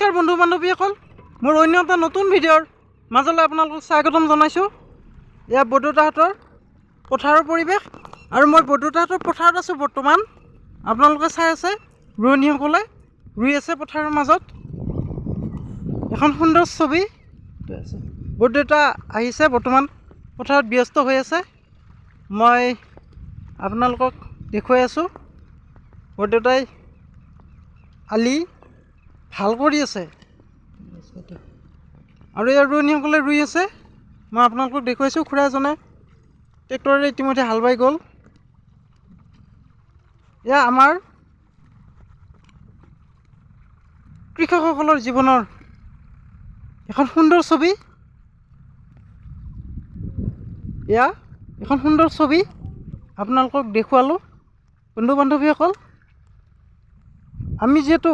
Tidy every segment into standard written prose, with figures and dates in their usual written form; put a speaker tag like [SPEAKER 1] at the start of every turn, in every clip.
[SPEAKER 1] নমস্কাৰ বন্ধু বান্ধৱীসকল, মোৰ অন্য এটা নতুন ভিডিঅ'ৰ মাজলৈ আপোনালোকক স্বাগতম জনাইছোঁ। এয়া বৰদেউতাহঁতৰ পথাৰৰ পৰিৱেশ আৰু মই বৰদেউতাহঁতৰ পথাৰত আছোঁ বৰ্তমান। আপোনালোকে চাই আছে ৰোৱনীসকলে ৰুই আছে পথাৰৰ মাজত। এখন সুন্দৰ ছবি। বৰদেউতা আহিছে, বৰ্তমান পথাৰত ব্যস্ত হৈ আছে। মই আপোনালোকক দেখুৱাই আছোঁ, বৰদেউতাই আলি ভাল কৰি আছে আৰু ইয়াৰ ৰোৱনীসকলে ৰুই আছে। মই আপোনালোকক দেখুৱাইছোঁ, খুৰা এজনে ট্ৰেক্টৰেৰে ইতিমধ্যে হাল বাই গ'ল। এয়া আমাৰ কৃষকসকলৰ জীৱনৰ এখন সুন্দৰ ছবি। এয়া এখন সুন্দৰ ছবি আপোনালোকক দেখুৱালোঁ। বন্ধু বান্ধৱীসকল, আমি যিহেতু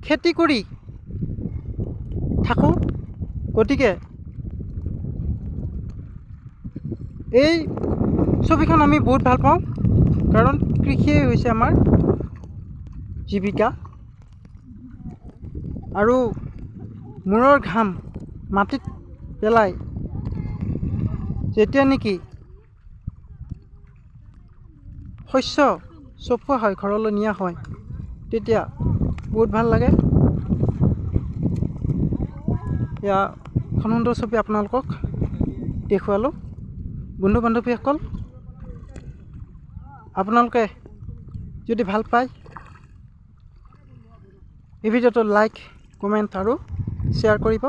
[SPEAKER 1] খেতি কৰি থাকোঁ, গতিকে এই ছবিখন আমি বহুত ভাল পাওঁ, কাৰণ কৃষিয়েই হৈছে আমাৰ জীৱিকা। আৰু মূৰৰ ঘাম মাটিত পেলাই যেতিয়া নেকি শস্য চপোৱা হয়, ঘৰলৈ নিয়া হয়, তেতিয়া বহুত ভাল লাগে। এয়া এখন সুন্দৰ ছবি আপোনালোকক দেখুৱালোঁ। বন্ধু বান্ধৱীসকল, আপোনালোকে যদি ভাল পায় এই ভিডিঅ'টো লাইক, কমেণ্ট আৰু শ্বেয়াৰ কৰিব।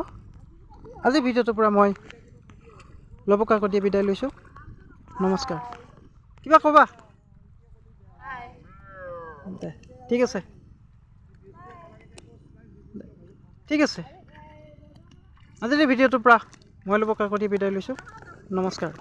[SPEAKER 1] আজিৰ ভিডিঅ'টোৰ পৰা মই লৱ কাকতিয়ে বিদায় লৈছোঁ। নমস্কাৰ। কিবা ক'বা? দে, ঠিক আছে, ঠিক আছে। আজিৰ এই ভিডিঅ'টোৰ পৰা মই লৱ কাকতিয়ে বিদায় লৈছোঁ। নমস্কাৰ।